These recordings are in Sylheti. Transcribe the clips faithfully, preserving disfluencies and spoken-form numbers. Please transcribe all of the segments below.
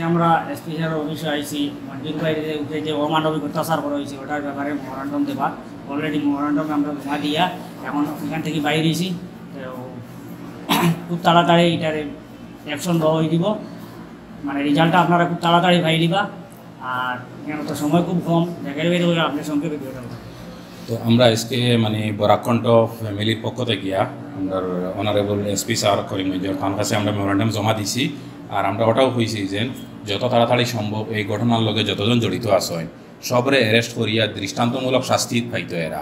আমরা এসপি স্যারর অফিসে আইছি, মঞ্জুর ভাইর উপরে যে অমানবিক অত্যাচার করা হয়েছে, ওটার ব্যাপারে মেমোরান্ডাম দেবার। অলরেডি মেমোরান্ডাম আমরা জমা দিয়া এখন এখান থেকে বাইর হইছি। তো খুব তাড়াতাড়ি এটার অ্যাকশন লওয়া হয়ে দিব, মানে রেজাল্টটা আপনারা খুব তাড়াতাড়ি পাই দিবা। আর এখানে তো সময় খুব কম, দেখের বের হয়ে আপনি সংক্ষেপে বিবরণ। তো আমরা আজকে মানে বরাক কণ্ঠ ফ্যামিলির পক্ষ থেকে আমরা অনারেবল এসপি স্যার করিমগঞ্জর তার কাছে আমরা মেমোরান্ডাম জমা দিছি। আর আমরা ওটাও কইছি যে যত তাড়াতাড়ি সম্ভব এই ঘটনার লগে যতজন জড়িত আছইন সবরে অ্যারেস্ট করিয়া দৃষ্টান্তমূলক শাস্তি পাইতো এরা,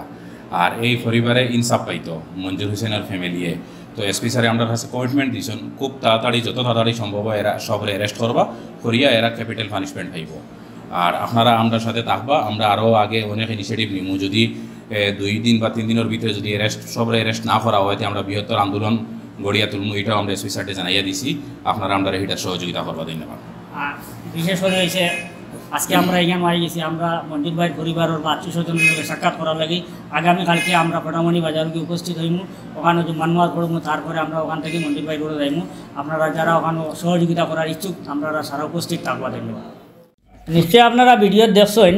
আর এই পরিবারে ইনসাফ পাইতো মঞ্জুর হোসেনের ফ্যামিলিয়ে। তো এসপি স্যারে আমরার কাছে কমিটমেন্ট দিয়েছেন খুব তাড়াতাড়ি, যত তাড়াতাড়ি সম্ভব হয় এরা সবরে অ্যারেস্ট করবা, করিয়া এরা ক্যাপিটাল পানিশমেন্ট পাইবো। আর আপনারা আমরার সাথে থাকবা, আমরা আরও আগে অনেক ইনিশিয়েটিভ নিমু। যদি এ, দুই দিন বা তিন দিনের ভিতরে যদি অ্যারেস্ট সবরে অ্যারেস্ট না করা হয়, তে আমরা বৃহত্তর আন্দোলন গড়িয়া তুলমু, এটাও আমরা এসপি স্যারকে জানাইয়া দিছি। আপনারা আমরা এটার সহযোগিতা করবা। ধন্যবাদ। আর বিশেষ করে হয়েছে আজকে আমরা এখানে আই গেছি, আমরা মঞ্জুর ভাইর পরিবারের বা আত্মীয় স্বজনের লগে সাক্ষাৎ করার লাগি। আগামীকালকে আমরা কটামণি বাজারকে উপস্থিত হইমু, ওখানে জুম্মার নামাজ পড়মু, তারপরে আমরা ওখান থেকে মঞ্জুর ভাই করে যাইমু। আপনারা যারা ওখানে সহযোগিতা করার ইচ্ছুক, আপনারা সারা উপস্থিত থাকবা। ধন্যবাদ। নিশ্চয় আপনারা ভিডিও দেখছেন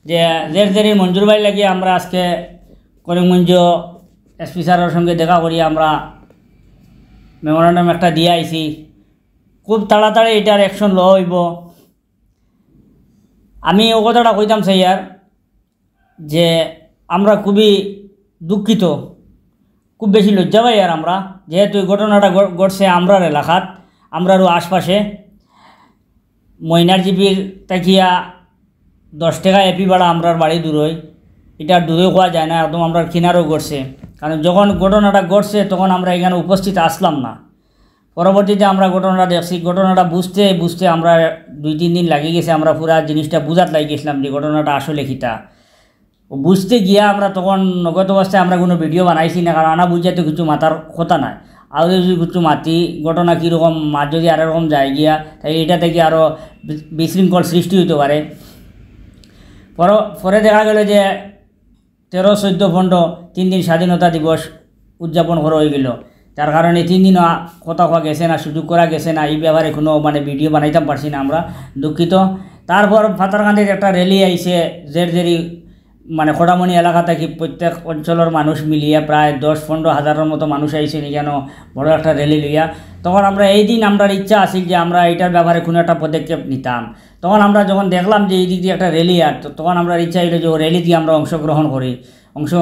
যে জের জেরি মঞ্জুর ভাই লাগি আমরা আজকে করিমগঞ্জ এসপি স্যারের সঙ্গে দেখা করি, আমরা মেমোরান্ডাম একটা দিয়ে আইছি। খুব তাড়াতাড়ি এটার অ্যাকশন লওয়া হইব। আমি ও কথাটা কইতাম চাই আর যে আমরা খুবই দুঃখিত, খুব বেশি লজ্জা পাই আর আমরা, যেহেতু এই ঘটনাটা ঘ- ঘটছে আমরার এলাকাত, আমরারও আশপাশে। ময়নার জিপির তাকিয়া দশ টাকা এপি ভাড়া আমরার বাড়ি দূরই, এটা দূরে কওয়া যায় না, একদম আমরার কিনারও ঘটছে। কারণ যখন ঘটনাটা ঘটছে তখন আমরা এখানে উপস্থিত আসলাম না। পরবর্তীতে আমরা ঘটনাটা দেখছি, ঘটনাটা বুঝতে বুঝতে আমরা দুই তিন দিন লাগি গেছে, আমরা পুরা জিনিসটা বুঝাত লাগি গেছিলাম যে ঘটনাটা আসলে কিতা। ও বুঝতে গিয়া আমরা তখন নগদ অবস্থায় আমরা কোনো ভিডিও বানাইছি না, কারণ আনা বুঝিয়া তো কিছু মাতার কথা নাই। আর যদি কিছু মাতি ঘটনা কীরকম মাত যদি আর এরকম যায় গিয়া, তাই এটা থেকে আরও বি- বিশৃঙ্খল সৃষ্টি হইতে পারে। পর- পরে দেখা গেল যে তেরো, চোদ্দ, পনেরো তিন দিন স্বাধীনতা দিবস উদযাপন করা হয়ে গেল, যার কারণে তিন দিনও আ- কথা কওয়া গেছে না, সুযোগ করা গেছে না, এই ব্যাপারে কোনো মানে ভিডিও বানাইতাম পারছি না আমরা, দুঃখিত। তারপর পাথারকান্দিত একটা র্যালি আইছে, জের জেরি মানে কটামণি এলাকা থাকি প্রত্যেক অঞ্চলের মানুষ মিলিয়া প্রায় দশ পনেরো হাজারের মতো মানুষ আইছে এখানে বড় একটা র্যালি লইয়া। তখন আমরা এই দিন আমরার ইচ্ছা আছিল যে আমরা এটার ব্যাপারে কোনো একটা পদক্ষেপ নিতাম। তখন আমরা যখন দেখলাম যে এই দিক দিয়ে একটা র্যালি আর তো তখন আমরার ইচ্ছা হইল যে ও র্যালি দিয়ে আমরা অংশগ্রহণ করি, অংশ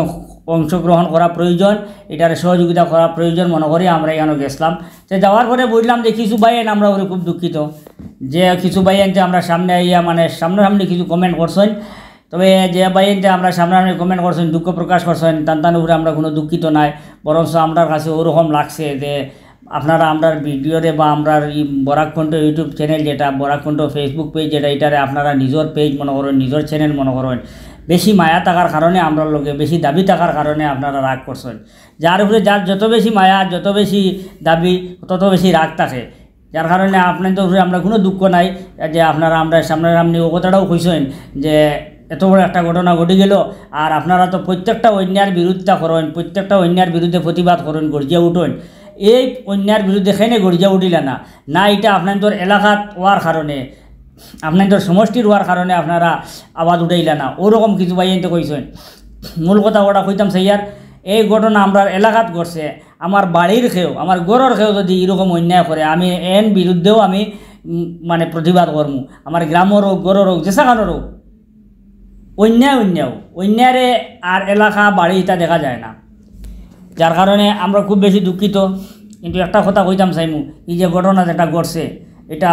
অংশগ্রহণ করা প্রয়োজন, এটার সহযোগিতা করা প্রয়োজন মনে করি আমরা এখানে গেছিলাম। তো যাওয়ার পরে বুঝলাম যে কিছু ভাইয়াইন আমরা ওরে খুব দুঃখিত, যে কিছু ভাইয়াইন যে আমরা সামনে আইয়া মানে সামনাসামনি কিছু কমেন্ট করছেন। তবে যে ভাইয়াইন যে আমরা সামনাসামনি কমেন্ট করছেন, দুঃখ প্রকাশ করছেন, তান তান উপরে আমরা কোনো দুঃখিত নাই, বরঞ্চ আমরার কাছে ওরকম লাগছে যে আপনারা আমরার ভিডিওরে বা আমরার এই বরাক কণ্ঠ ইউটিউব চ্যানেল যেটা, বরাক কণ্ঠ ফেসবুক পেজ যেটা, এটারে আপনারা নিজের পেজ মনে করেন, নিজের চ্যানেল মনে করেন, বেশি মায়া থাকার কারণে আমরার লগে, বেশি দাবি থাকার কারণে আপনারা রাগ করছেন। যার উপরে যার যত বেশি মায়া, যত বেশি দাবি, তত বেশি রাগ থাকে। যার কারণে আপনাদের উপরে আমরা কোনো দুঃখ নাই যে আপনারা আমরা সামনাসামনি ও কথাটাও কইছেন যে এত বড় একটা ঘটনা ঘটি গেল, আর আপনারা তো প্রত্যেকটা অন্যায়ের বিরোধিতা করেন, প্রত্যেকটা অন্যায়ের বিরুদ্ধে প্রতিবাদ করেন, গর্জিয়া উঠেন। এই অন্যায়ের বিরুদ্ধে কেনে গর্জিয়া উঠিলা না, না এটা আপনাদের এলাকাত হওয়ার কারণে, আপনাদের সমষ্টির হওয়ার কারণে আপনারা আওয়াজ উঠাইলা না, ওরকম কিছু ভাইয়াইন তো কইছেন। মূল কথা ওটা কইতাম চাইয়ার, এই ঘটনা আমরার এলাকাত ঘটছে, আমার বাড়ির কেউ, আমার ঘরর কেউ যদি এরকম অন্যায় করে, আমি এন বিরুদ্ধেও আমি উম, মানে প্রতিবাদ করমু। আমার গ্রামর হোক, ঘরর হোক, যেসাখানোর হোক, অন্যায় অন্যায়, অন্যায়রে আর এলাকা বাড়ি এটা দেখা যায় না। যার কারণে আমরা খুব বেশি দুঃখিত। কিন্তু একটা কথা কইতাম চাইমু, এই যে ঘটনা যেটা ঘটছে, এটা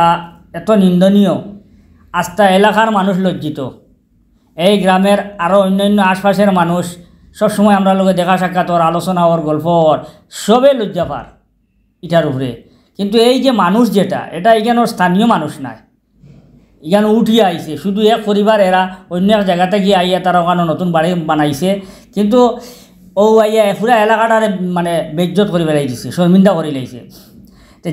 এত নিন্দনীয়, আস্তা এলাকার মানুষ লজ্জিত। এই গ্রামের আরও অন্যান্য আশপাশের মানুষ সবসময় আমরার লগে দেখা সাক্ষাৎ অর, আলোচনা অর, গল্প অর, সবে লজ্জা পার এটার উপরে। কিন্তু এই যে মানুষ যেটা, এটা এখানোর স্থানীয় মানুষ নায়, এখানো উঠিয়া আইছে শুধু এক পরিবার, এরা অন্য এক জায়গা থাকি আইয়া তারা ওখানো নতুন বাড়ি বানাইছে। কিন্তু ও আইয়া পুরা এলাকাটারে মানে বেইজ্জত করি বেলাই দিছে, শর্মিন্দা করি লাইছে।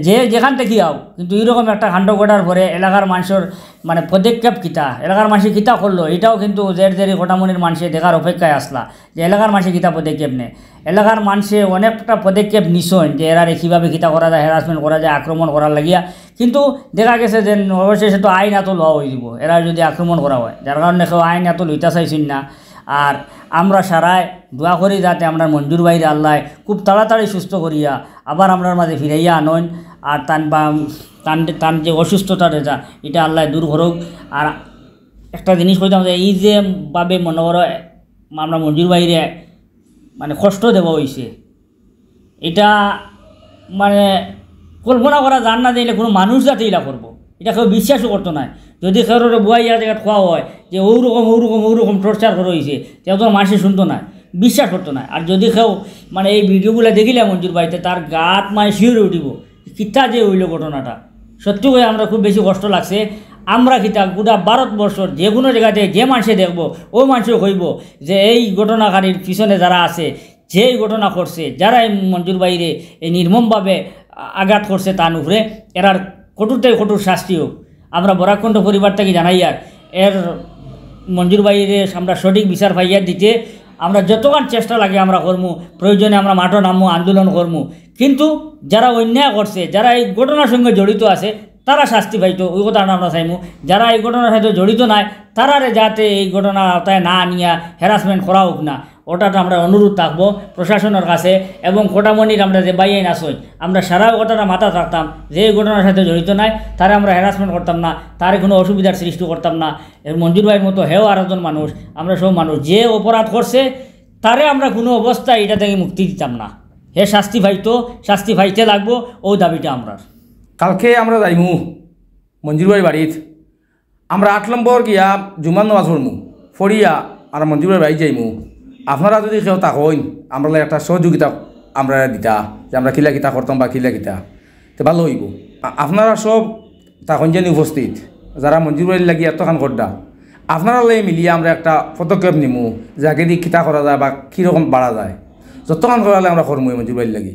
যে যেখান থাকি আও, কিন্তু এইরকম একটা কাণ্ড ঘটার পরে এলাকার মানষর মানে পদক্ষেপ কিতা, এলাকার মানষে কিতা করলো, এটাও কিন্তু জের জেরি কোটামনির মানষে দেখার অপেক্ষায় আসলা যে এলাকার মানষে কিতা পদক্ষেপ নেয়। এলাকার মানষে অনেকটা পদক্ষেপ নিছইন যে এরারে কীভাবে কিতা করা যায়, হ্যারাসমেন্ট করা যায়, আক্রমণ করার লাগিয়া। কিন্তু দেখা গেছে যে অবশেষে তো আইন আতো লওয়া হয়ে দিব, এরা যদি আক্রমণ করা হয়, যার কারণে কেউ আইন আতো লইতা চাইছইন না। আর আমরা সারায় দোয়া করি যাতে আমরা মঞ্জুর ভাইরে আল্লাহ খুব তাড়াতাড়ি সুস্থ করিয়া আবার আমরার মাঝে ফিরাইয়া আনইন। আর তান বা তান তান যে অসুস্থতার এটা, এটা আল্লাহ দূর করুক। আর একটা জিনিস কইতাম যে এই যে ভাবে মনে করো আমরা মঞ্জুর ভাইরে মানে কষ্ট দেওয়া হইছে, এটা মানে কল্পনা করা যার না যে ইলা কোনো মানুষ যাতে ইলা করবো, এটা কেউ বিশ্বাসও করতো নায়। যদি কেউরে বুয়াইয়া জায়গাত কওয়া হয় যে ওরকম ওরকম ওরকম টর্চার করা হইছে, তেও তো মানষে শুনতো নায়, বিশ্বাস করতো নায়। আর যদি কেউ মানে এই ভিডিওগুলা দেখিলে মঞ্জুর ভাইরে, তার গাত মানে শিউরে উঠিব, কিতা যে হইল ঘটনাটা। সত্যি করে আমরা খুব বেশি কষ্ট লাগছে। আমরা কিতা গোটা ভারতবর্ষর যে কোনো জায়গাতে যে মানষে দেখবো, ও মানষে কইব যে এই ঘটনাকারীর পিছনে যারা আছে, যে এই ঘটনা করছে, যারা এই মঞ্জুর ভাইরে এই নির্মমভাবে আঘাত করছে তার উপরে, এরার কঠোর থেকে কঠোর শাস্তি হোক। আমরা বরাকণ্ঠ পরিবার থেকে জানাই আর এর মঞ্জুর ভাইরে আমরা সঠিক বিচার পাইয়া দিতে আমরা যতক্ষণ চেষ্টা লাগে আমরা করমু, প্রয়োজনে আমরা মাঠো নামমু, আন্দোলন করমু। কিন্তু যারা অন্যায় করছে, যারা এই ঘটনার সঙ্গে জড়িত আছে, তারা শাস্তি পাইতো, ওই কথাটা আমরা চাইমু। যারা এই ঘটনার সাথে জড়িত নাই, তারারে যাতে এই ঘটনার আওতায় না আনিয়া হ্যারাসমেন্ট করা হোক না, ওটা তো আমরা অনুরোধ থাকবো প্রশাসনের কাছে। এবং কোটামনির আমরা যে ভাইয়াইন আছইন, আমরা সারা কথাটা মাথাত রাখতাম যে এই ঘটনার সাথে জড়িত নাই, তারে আমরা হ্যারাসমেন্ট করতাম না, তারে কোনো অসুবিধার সৃষ্টি করতাম না। এর মঞ্জুর ভাইর মতো হেও আর একজন মানুষ, আমরা সব মানুষ, যে অপরাধ করছে তারে আমরা কোনো অবস্থায় এটা থেকে মুক্তি দিতাম না। হে শাস্তি পাইতো, শাস্তি পাইতে লাগবো, ও দাবিটা আমরার। কালকে আমরা যাইমু মঞ্জুর ভাইর বাড়িত, আমরা আট নম্বর গিয়া জুমার নামাজ পড়মু, পড়িয়া আমরা মঞ্জুর ভাইর বাড়িত যাইমু। আপনারা যদি কেউ থাকইন, আমরা একটা সহযোগিতা আমরা দিতা, যে আমরা কিলা কিতা করতাম বা কিলা কিতা, তে ভালো হইব। আ-, আপনারা সব থাকইন জানি উপস্থিত, যারা মঞ্জুর ভাইর লাগি এতখান করডা, আপনারা লগে মিলিয়া আমরা একটা পদক্ষেপ নিমু যে আগেদি কিতা করা যায় বা কীরকম বাড়া যায়। যতখান করালে আমরা করমু এই মঞ্জুর ভাইর লাগি।